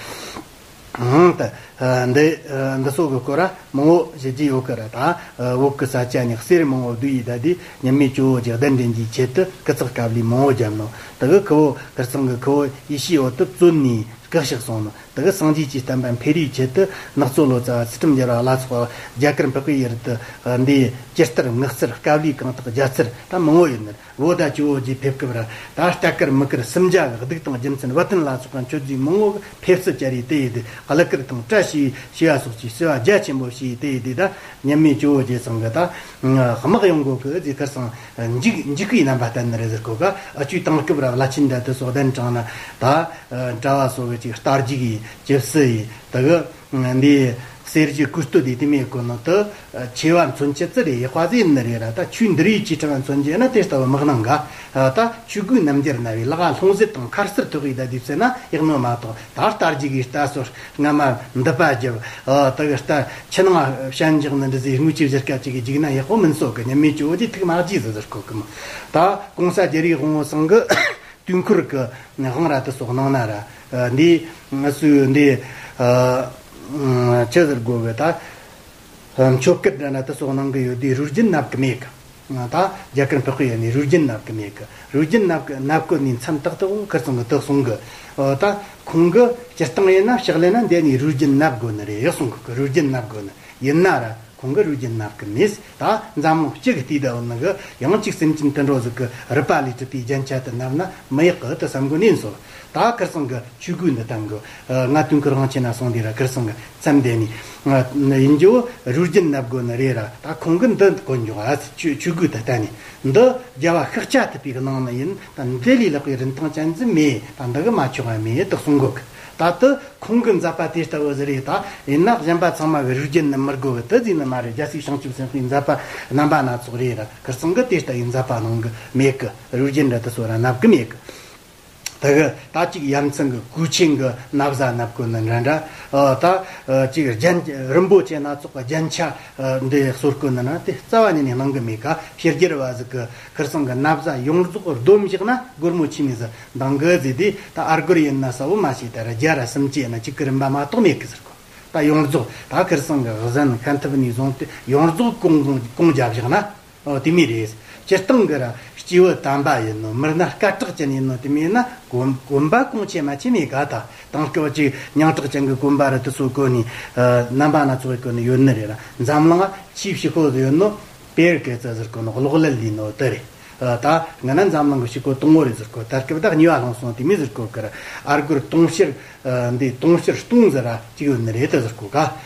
ཨང་ད། ཨ་འདི་ཨ་འདི་སོགས་ཀྱི་སྐོར་ར་མང་བོ་བཤད་རྒྱུ་ཡོད་ཀི་ར་ད། ཨ་བོད་ཀྱི་ས་ཆ་ནས་གསེར་མང་བོ་བསྡུས་ཡི་ད་དེ་མཉམ་མེད་ཇོ་བོ་རྗེ་གདན་འདྲེན་གྱི་ཆེད་དུ་སྐུ་ཚེགས་དཀའ་ལས་མང་བོ་བརྒྱབ་ནོ། དེ་གི་ཁུ་བོ་ཁིར་ཚང་གི་ཁུ་བོ་ཡེ་ཤེས་འོད་དུ་བཙོན་ནས་སྐུ་གཤེགས་སོང་ནོ། དེ་གི་སངས་རྒྱས་ཀྱི་བསྟན་པ་འཕེལ་རེའི་ཆེད་དུ་ནག་ཚོ་ལོ་ཙཱ་བ་ཚུལ་ཁྲིམས་རྒྱལ་བ་ལ་སོགས་པ་རྒྱ་གར་འཕགས་པའི་ཡུལ་དུ་ཨ་འདི་ཇི་ལྟར་ངག་རྩལ་དཀའ་ལས་གང་དག་རྒྱ་ཚར་ད་མང་བོ་ཡོད་ནི། བོད་ད་ཇོ་བོ་རྗེ་ཕེབས་སྐབས་ར་ད་རྟ་དཀར་མི་དཀར་སུམ་བརྒྱ་གི་གདུགས་དང་རྒྱུ་མཚན་བ་དན་ལ་སོགས་པ་མཆོད་རྫས་མང་བོ་གི་ཕེབས་བསུ་བཅར་རེ་དེ་ཡི་དེ་གླུ་གར་དང་བཀྲ་ཤིས་ཤིས་པ་སོགས་ཀྱི་བསུ་བ་རྒྱ་ཆེན་པོ་ཞུས་དེ་ཡི་དེ་ད་མཉམ་མེད་ཇོ་བོ་རྗེ་ཚང་གི་ད་དམག་ཡོང་གོ་གི་ཟེ་ཁར་སང་འཇིགས་འཇིགས་པའི་རྣམ་པ་བསྟན་ནི་རེད་ཟེར་གོ་ག་ཨ་ཆུའི་དེང་སྐབས་ར་བླ་ཆེན་འདྲ་དེ་སོགས་གདན་དྲངས་ན་ད་གྲྭ་བ་སོགས་ཀྱི་རྟ་རྒྱུག་ཡི་ཇི་བསུ་ཡི་དེ་གི་འདི་གསེར་གྱི་སྐུ་སྟོད་དེ་དེ་མེད་གོ་ནོ་དུ་ཆེ་བ་མཚོན་ཆེད་ཙི་རེ་ཡག་པ་ཟིག་ཡིན་ནི་རེད་ར། ད་ཆོས་འདི་རིགས་ཅི་ཕྲ་མཚོན་རྒྱུ་ན་དེ་ལྟ་བུ་དམག་ནང་ག་ད་ཆོས་གོས་རྣམ་རྒྱལ་ན་བའི་ལག་ལྷུང་བཟེད་དང་མཁར་གསར་ཐོགས་ཡི་ད་དུས་ཚེ་ན་ཡག་ནོ་མ་གཏོགས་ད་རྟ་རྒྱུག་གི་རྟ་སོར་སྔ་མ་འདི་པ་རྒྱབ་ད་གི་རྟ་ཆུ་ནང་ཞན་འཇག་ནི་འདི་ཟིག་དངུལ་ཆུ་བཞིར་སྐད་ཅིག་གི་རྒྱུག་ན་ཡག་པོ་མིན་སོ་གི་ཉམས་མེད་ཅོ་ཅི་ཐུག་མ་རྒྱུས་ཟིག་ཟེར་གོ་གི་མོ། ད་གོང་ས་རྒྱལ་བའི་དབང་བོ་ཚང་གི་དུས་འཁོར་གི་དབང་ར་དུ་སོགས་གནང་ན་ར། འདི་ང་ཚོས་འདི་ཆི་ཟེར་དགོས་གི་ད། མཆོད་བཀུར་འདྲ་ན་དུ་སོགས་གནང་གི་ཡོད་དུས་རུས་རྒྱུན་ནབ་གི་མེད་གི། ད་རྒྱ་གར་འཕགས་པའི་ཡུལ་ནས་རུས་རྒྱུན་ནབ་གི་མེད་གི། རུས་རྒྱུན་ནབ་གི་ནབ་གོ་ནས་མཚམས་ཏག་ཏག་ཁིར་ཚང་གི་དུ་གསུང་གི། ད་ཁོང་གི་སྤྱིར་བཏང་ཡིན་ན་ཕྱག་ལས་ན་འདི་ནས་རུས་རྒྱུན་ནབ་དགོ་ནི་རེད་གསུང་གི། རུས་རྒྱུན་ནབ་དགོ་ནི་ཡིན་ན་ར། ཁོང་གི་རུས་རྒྱུད་ནབ་གི་མེད། ད་འཛམ་གླིང་སྤྱི་གི་ལྟས་ད་འོ་ནི་གི་ཡང་གཅིག་སེམས་ཅན་དུད་འགྲོ་ཟིག་གི་རུས་པ་ལས་གྲུབ་པའི་རྒྱན་ཆ་དུ་ནབ་ན་མི་ཡག་གི་དུ་བསམ་གོ་ནས་སོ། ད་ཁིར་ཚང་གི་ཆོས་གོས་འདི་བཏང་གི། ང་དུས་འཁོར་དབང་ཆེན་ན་སོང་དེ་ར་ཁིར་ཚང་གི་མཚམས་དེ་ནས་ཡིན་རྒྱུ་རུས་རྒྱུད་ནབ་དགོ་ནི་རེད་ར། ད་ཁོང་གི་འདི་གོན་འཇོག་ཨ་ཆོས་ཆོས་གོས་དུ་བལྟ་ནས་འདི་རྒྱལ་བ་ཤཱཀྱ་ཐུབ་པའི་གི་ནང་ན་ཡིན། ད་འདི་ལས་ལྷག་པའི་རིན་ཐང་ཅན་ཟིག་མེད། ད་འདི་གི་མ་ཆོག་ཨ་མེད་དུ་གསུང་གོ་གི། ད་དུ། ཁོང་གི་མཛད་པ་དེ་ལྟ་བུ་ཟིག་རེད། ད་ཡིན་ན་གཞན་པ་ཚང་མ་གི་རུས་རྒྱུད་ནི་མི་དགོས་གི་དུ་ཟིག་ནི་མ་རེད། རྒྱལ་སྲས་བྱང་ཆུབ་སེམས་དཔའི་མཛད་པ་རྣམ་པ་སྣ་ཚོགས་རེད་ར། ཁིར་ཚང་གི་དེ་ལྟ་བུའི་མཛད་པ་གནང་གི་མེད་གི། རུས་རྒྱུད་འདྲ་དུ་སོ་ར་ནབ་གི་མེད་གི། དེ་གི་ད་ཅིག་ཡ་མཚན་གི་གོས་ཆེན་གི་ན་བཟའ་ནབ་གོ་ནི་འདྲ་འདྲ། ད་ཅིག་རྒྱན་རིན་པོ་ཆེ་སྣ་ཚོགས་གི་རྒྱན་ཆ་འདི་གསོར་གོ་ནི་ན་དེ་རྩ་བ་ཉིད་ནས་གནང་གི་མེད་ག་ཕྱི་རྒྱལ་བ་ཟིག་གི་ཁིར་ཚང་གི་ན་བཟའ་ཡོངས་རྫོགས་སྡོམ་བཞག་ན་སྒོར་མོ་ཆི་མི་ཟིག་འདང་གི་ཟེར་དུས། ད་ཨ་སྒོར་ཡིན་ན་ས་བོ་མ་ཤེས། ད་ར་བརྒྱ་ར་སུམ་ཅུ་ཡིན་ན་གཅིག་གི་རིན་པ་མ་གཏོགས་མེད་གི་ཟེར་གོ། ད་ཡོངས་རྫོགས་ད་ཁིར་ཚང་གི་གཟན་ཁ་འཐབ་ནས་བཟུང་སྟེ་ཡོངས་རྫོགས་གོང་གོང་གོང་རྒྱབ་བཞག་ན། ཨོ་དེ་མི་རེད། སྤྱིར་བཏང་གི་ར་སྐྱེས་བུ་དམ་པ་ཡིན་ནོ། མི་སྣ་སྐད་གྲགས་ཅན་ཡིན་ནོ་དེ་མི་ཡིན་ན་གོན་གོན་པ་གོང་ཆེ་མ་ཆེ་མེད་ག་ད་དེང་སྐབས་ཅིག་མྱིང་གྲགས་ཅན་གི་གོན་པ་ར་དུ་སོ་གོན་ནི་རྣམ་པ་སྣ་ཚོགས་གོན་ནི་ཡོད་ནི་རེད་ར། འཛམ་གླིང་ཆེས་ཕྱི་ཁོ་ཡོད་ནོ་པེར་ཀེ་ཙ་ཟེར་གོ་ནོ་གློག་ཀླད་ལས་ནོ་དེ་རེད། ད་ང་ན་འཛམ་གླིང་གི་ཕྱི་ཁོ་དང་བོ་རེད་ཟེར་གོ། ད་སྐབས་ད་གཉིས་པ་ལྷུང་སོང་དེ་མི་ཟེར་གོ་གི་ར། ཨ་སྒོར་དུང་ཕྱུར་འདི་དུང་ཕྱུར་སྟོང་ཟེར་ར་གཅིག་ཡོད་ནི་རེད་ད་ཟེར་གོ་ག་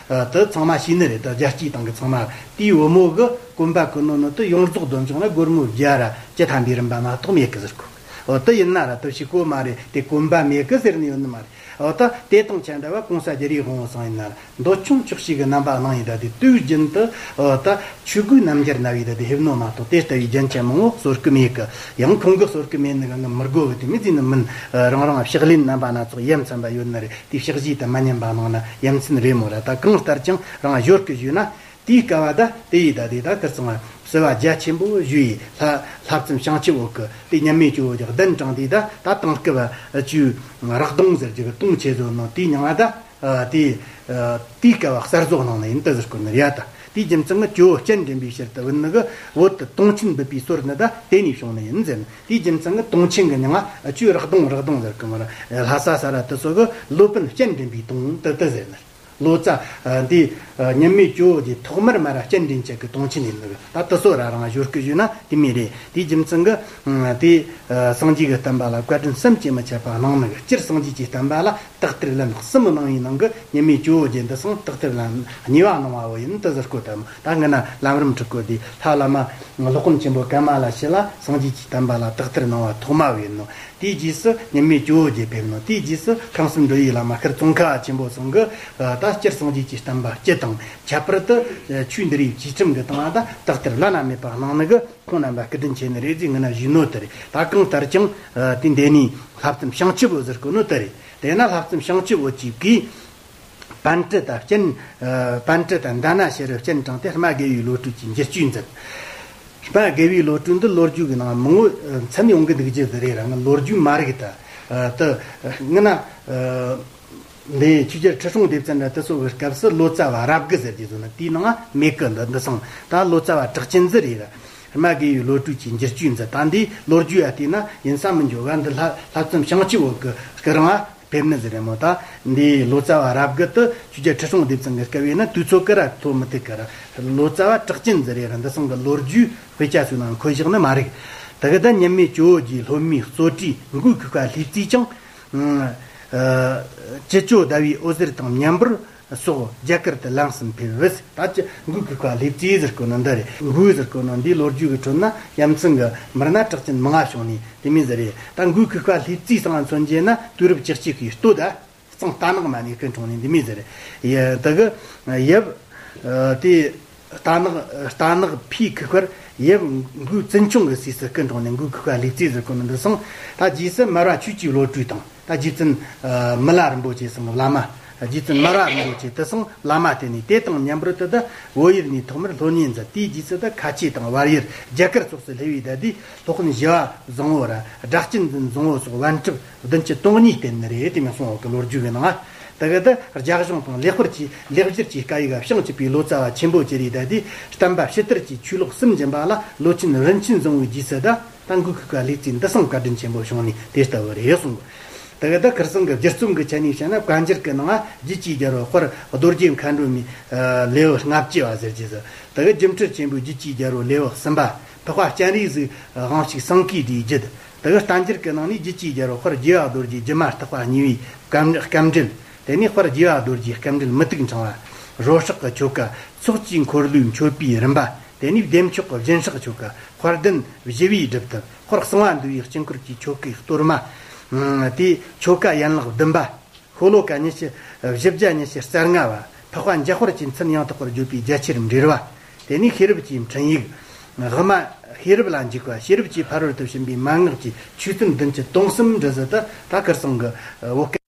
དེ་ཚང་མ་ཤེས་ནི་རེད། ད་རྒྱལ་སྤྱིའི་སྟེང་གི་ཚང་མ་དེའི་བུ་མོ་གི་གོན་པ་གོན་ནོ་ནི་དུ་ཡོངས་རྫོགས་སྡོམ་བྱུང་ན་སྒོར་མོ་བརྒྱ་ར་བཅུ་ཐམ་པའི་རིན་པ་མ་གཏོགས་མེད་གི་ཟེར་གོ། འོ་དེ་ཡིན་ན་ར་དུ་ཕྱི་ཁོ་མ་རེད། དེ་གོན་པ་མེད་གི་ཟེར་ནི་ཡོད་ནི་མ་རེད། འོ་ད་དེ་དང་ཆ་འདྲ་བ་གོང་ས་རྒྱལ་བའི་དབང་བོ་ཚང་ཡིན་ན་ར། འདོད་ཆུང་ཆོག་ཤེས་ཀྱི་རྣམ་པ་གནང་ཡི་ད་དེ་དུས་རྒྱུན་དུ་ཨོ་ད་ཆོས་གོས་རྣམ་རྒྱལ་ན་བའི་ད་དེ་ཕེབས་ནོ་མ་གཏོགས་དེ་ལྟ་བུའི་རྒྱན་ཆ་མང་བོ་གསོར་གི་མེད་གི། ཡང་ཁོང་གི་གསོར་གི་མེད་ནི་གང་གི་མི་དགོས་གི། དེ་མི་ཚེ་ནི་མིན། རང་རང་ཕྱག་ལེན་རྣམ་པ་སྣ་ཚོགས་ཡ་མཚན་པ་ཡོད་ནི་རེད། དེ་ཕྱག་བཞེས་དང་མ་ཉན་པ་གནང་ན་ཡ་མཚན་རེད་མོ་ར། ད་གང་ལྟར་ཀྱང་རང་གཞོལ་གི་ཞུས་ན་དེའི་སྐབས་བ་ད་དེ་ཡི་ད་དེ་ད་ཁིར་ཚང་བ་ བརྩེ་བ་རྒྱ་ཆེན་པོ་ཞུ་ཡི། ལྷ་ལྷ་བཙུན་བྱང་ཆུབ་འོད་ཀྱི་དེ་མཉམ་མེད་ཇོ་བོ་གི་གདན་དྲངས་དུས་ད་ད་དེང་སྐབས་བཅུ་རག་གདོང་ཟེར་རྒྱུ་གི་དུང་ཆེ་བཟོ་ནོ་དེའི་མྱིང་ང་ད། ཨ། དེ་ཨ། དེའི་སྐབས་བ་གསར་བཟོ་གནང་ནི་ཡིན་ད་ཟེར་གོ་ནི་རེད་ད། དེའི་རྒྱུ་མཚན་ནི་ཇོ་བོ་སྤྱན་འདྲེན་པའི་ཕྱིར་དུ་བུད་ནི་གི་བོད་དུ་དུང་ཆེན་འབུད་པའི་སྲོལ་ནི་ད་དེ་ནས་བྱུང་ནི་ཡིན་ཟེར་ནི། དེའི་རྒྱུ་མཚན་ནི་དུང་ཆེན་གི་མྱིང་ང་ཨ་ཆུ་རག་གདོང་རག་གདོང་ཟེར་གི་མ་ར། ལྷ་ས་ས་ར་དེ་ཚོ་གི་ལོ་པཎ་སྤྱན་འདྲེན་པའི་དུང་དེ་དེ་ཟེར་ནི། ལོ་ཙཱ་ཨ་འདི་ཨ་མཉམ་མེད་ཇོ་བོ་རྗེ་ཐོག་མར་མ་ར་སྤྱན་འདྲེན་བྱེད་ཀྱི་དུང་ཆེན་ཡིན་ནི་གི་ད་དེ་ཚོ་ར་རང་ཞོར་སྐུ་ཞུས་ན་དེ་མི་རེད། དེའི་རྒྱུ་མཚན་གི་ཨ་དེ་ཨ་སངས་རྒྱས་ཀྱི་བསྟན་པ་ལ་བཀའ་དྲིན་བསམ་གྱིས་མི་ཁྱབ་པ་གནང་ནི་གི། སྤྱིར་སངས་རྒྱས་ཀྱི་བསྟན་པ་ལ་དག་ཐེར་ལན་གསུམ་གནང་བའི་ནང་གི་མཉམ་མེད་ཇོ་བོ་རྗེ་འདི་སང་དག་ཐེར་ལན་གཉིས་པ་གནང་བ་བོ་ཡིན་དེ་ཟེར་གོ་ད་མོ། ད་ངི་ན་ལམ་རིམ་ཁྲིད་གོ་དེ་ལྷ་བླ་མ་སློབ་དཔོན་ཆེན་པོ་ཀ་མ་ལ་ཤཱི་ལ་སངས་རྒྱས་ཀྱི་བསྟན་པ་ལ་དག་ཐེར་གནང་བ་ཐོག་མ་བོ་ཡིན་ནོ། དེའི་རྗེས་སུ་མཉམ་མེད་ཇོ་བོ་རྗེ་ཕེབས་ནོ། དེའི་རྗེས་སུ་ཁང་གསུམ་འགྲོ་བའི་བླ་མ་ཤར་ཙོང་ཁ་ཆེན་པོ་ཚང་གི་ད་སྤྱིར་སངས་རྒྱས་ཀྱི་བསྟན་པ་སྤྱི་དང་ཁྱད་པར་དུ་ཆོས་འདི་རིགས་ཆོས་ཁྲིམས་ཀྱི་སྟེང་ལ་ད་དག་ཐེར་བླ་ན་མེད་པ་གནང་ནི་གི་ཁོང་རྣམ་པ་སྐུ་དྲིན་ཆེ་ནི་རེད་ཟེར་ངི་ན་ཞུས་ནོ་དེ་རེད། ད་གང་ལྟར་ཀྱང་དེ་འདས་ནས་ལྷ་བཙུན་བྱང་ཆུབ་འོད་ཟེར་གོ་ནོ་དེ་རེད། དེས་ན་ལྷ་བཙུན་བྱང་ཆུབ་འོད་ཀྱི་གིས། པཎྜི་ཏ་སྤྱན། ཨ། པཎྜི་ཏ་ད་ན་ཤེས་རབ་སྤྱན་དྲངས་ཏེ་སྨྲ་དགེ་བའི་བློ་གྲོས་ཀྱི་འགྱུར་བཅོས་མཛད། སྨྲ་དགེ་བའི་བློ་གྲོས་འདི་ལོ་རྒྱུས་ཀྱི་ནང་མང་བོ་མཚན་ཡོང་གི་འདུག་རྒྱུ་ཟིག་རེད་ར། ང་ལོ་རྒྱུས་མ་རིག་ད། ཨ། ད་ང་ན། ཨ། འདི་ཆོས་རྒྱལ་ཁྲི་སྲོང་ལྡེ་བཙན་ར་དེ་ཚོ་གི་སྐབས་སུ་ལོ་ཙཱ་བ་རབ་དགུ་ཟེར་རྒྱུ་ཟིག་ན་དེའི་ནང་མེད་གི། འདི་འདི་སང་ད་ལོ་ཙཱ་བ་གྲགས་ཅན་ཟིག་རེད་ར། སྨྲ་དགེ་བའི་བློ་གྲོས་ཀྱི་འགྱུར་བཅོས་མཛད། ད་འདི་ལོ་རྒྱུས་ཡ་བལྟས་ན་ཡིན་ས་མི་འགྱོ་ག་འདི་ལྷ་ལྷ་བཙུན་བྱང་ཆུབ་འོད་ཀྱི་སྐུ་རིང་ང་ཕེབས་ནི་ཟིག་རེད་མོ། ད་འདི་ལོ་ཙཱ་བ་རབ་དགུ་དེ་ཆོས་རྒྱལ་ཁྲི་སྲོང་ལྡེ་བཙན་གྱི་སྐབས་ཡིན་ན་དུས་ཚོད་ཀི་ར་ཐོ་མི་ཐུག་གི་ར། ལོ་ཙཱ་བ་གྲགས་ཅན་ཟིག་རེད་ར། འདི་སང་གི་ལོ་རྒྱུས་དཔེ་ཆ་ཚོའི་ནང་འཁོད་བཞག་ནི་མ་རེད། དེ་གི་ད་མཉམ་མེད་ཇོ་བོ་རྗེའི་སློབ་མའི་གཙོ་གྲས་མགོའི་ཁུག་པ་ལྷས་བཙས་ཀྱང་། ཨ། ཅི་ཇོ་ཟླ་བའི་འོད་ཟེར་དང་མཉམ་པར་སོགས་རྒྱ་གར་དུ་ལམ་གསུམ་ཕེབས། ད་ཅི་མགོའི་ཁུག་པ་ལྷས་བཙས་ཟེར་གོ་ནི་འདི་རེད། མགོའི་ཟེར་གོ་ནི་འདིའི་ལོ་རྒྱུས་ཀྱི་ཁྲོད་ན་ཡ་མཚན་གྱི་མི་སྣ་གྲགས་ཅན་མང་ང་བྱུང་ནི་དེ་མོ་ཟིག་རེད། ད་མགོའི་ཁུག་པ་ལྷས་བཙས་སང་མཚོན་རྒྱུ་ན་དུས་རབས་བཅུ་གཅིག་གི་སྟོད་ད་གཙང་རྟ་ནག་མ་ནས་སྐུ་འཁྲུངས་ནི་འདི་མོ་ཟིག་རེད། ཡ་དེ་གི་ཡབ། ཨ། དེ་རྟ་ནག་རྟ་ནག་ཕིའི་ཁུག་པར་ཡབ་མགོའི་བཙུན་ཆུང་གི་སྲས་སུ་སྐུ་འཁྲུངས་ནས་མགོའི་ཁུག་པ་ལྷས་བཙས་ཟེར་གོ་ནི་འདི་སང་། ད་རྗེས་སུ་མར་པ་ཆོས་ཀྱི་བློ་གྲོས་དང་། ད་རྗེ་བཙུན་ཨ་མི་ལ་རིན་པོ་ཆེ་སང་བླ་མ། རྗེ་བཙུན་མར་པ་རིན་པོ་ཆེ་དེ་སང་བླ་མ་དེ་ནས་དེ་དང་མཉམ་པར་དུ་ད་བོད་ཡུལ་ནས་ཐོག་མར་སློབ་གཉེར་མཛད། དེའི་རྗེས་སུ་ད་ཁ་ཆེ་དང་བལ་ཡུལ་རྒྱ་གར་སོགས་སུ་སླེབས་པའི་ད་དེ་སློབ་དཔོན་ཞི་བ་བཟང་བོ་ར་སྒྲ་གཅན་འཛིན་བཟང་བོ་སོགས་པཎ་གྲུབ་བདུན་ཅུ་དོན་གཉིས་བསྟེན་ནི་རེད། དེ་མིན་སོང་བ་གི་ལོ་རྒྱུས་ཀྱི་ནང་། དེ་གི་ད་རྒྱ་གཞུང་དང་ལེགས་པར་གྱིས་ལེགས་སྦྱར་གྱི་སྐད་ཡིག་བྱང་ཆུབ་པའི་ལོ་ཙཱ་བ་ཆེན་པོ་ཅི་རིགས་ད་དེ་བསྟན་པ་ཕྱི་དར་གྱི་ཆོས་ལོག་གསུམ་སྦྱིན་པ་ལ་ལོ་ཆེན་རིན་ཆེན་བཟང་བོའི་རྗེས་སུ་ད། ད་མགོའི་ཁུག་པ་ལྷས་བཙས་འདི་སང་བཀའ་དྲིན་ཆེན་པོ་བྱུང་ནི་དེ་ལྟ་བུ་རེད་གསུངས། དེ་གི་ད་ཁར་སང་གི་སྒྱུ་རྩོམ་གི་ཆ་ནས་བཤད་ན་བཀའ་འགྱུར་གི་ནང་རྒྱུད་ཀྱི་རྒྱལ་པོ་དཔལ་རྡོ་རྗེ་མཁའ་འགྲོ་མའི་ལེའུ་ལྔ་བཅུ་བ་ཟེར་གྱི་ཟེར། དེ་གི་སྒྱུ་འཕྲུལ་ཆེན་པོའི་རྒྱུད་ཀྱི་རྒྱལ་པོ་ལེའུ་གསུམ་པ། འཕགས་པ་སྤྱན་རས་གཟིགས་དབང་ཕྱུག་སེང་གེའི་སྒྲས་བརྒྱུད། དེ་གི་བསྟན་འགྱུར་གི་ནང་ནས་རྒྱུད་ཀྱི་རྒྱལ་པོ་དཔལ་རྒྱལ་བ་རྡོ་རྗེ་སྒྱུ་མ་བརྟག་པ་གཉིས་པའི་སྐབས་སྐབས་འགྲེལ། དེ་ནས་དཔལ་རྒྱལ་བ་རྡོ་རྗེའི་སྐབས་འགྲེལ་མུ་ཏིག་ཕྲེང་བ། རོ་སྲེག་གི་ཆོ་ག། ཚོགས་ཀྱི་འཁོར་ལོའི་མཆོད་པའི་རིམ་པ། དེ་ནས་བདེ་མཆོག་གི་སྦྱིན་སྲེག་ཆོ་ག། དཔལ་ལྡན་ཞི་བའི་སྒྲུབ་ཐབས། དཔལ་གསང་བ་འདུས་པའི་དཀྱིལ་འཁོར་གྱི་ཆོ་གའི་གཏོར་མ། དེའི་ཆོ་ག་ཡན་ལག་བདུན་པ། ཤོ་ལོ་ཀ་ཉི་ཤུ། བཞི་བརྒྱ་ཉི་ཤུ་རྩ་ལྔ་བ། འཕགས་པ་འཇམ་དཔལ་གྱི་མཚན་ཡང་དག་པར་བརྗོད་པའི་རྒྱ་ཆེར་འགྲེལ་བ། དེ་ནས་ཤེས་རབ་ཀྱི་འཕྲིན་ཡིག། དབུ་མ་ཤེས་རབ་ལ་འཇུག་པ། ཤེས་རབ་ཀྱི་ཕ་རོལ་ཏུ་ཕྱིན་པའི་མན་ངག་གི་ཆོས་ཚན་བདུན་ཅུ་དོན་གསུམ་འབྲི་ཟིན་ད་ད་ཁར་སང་གི་བོད་སྐད།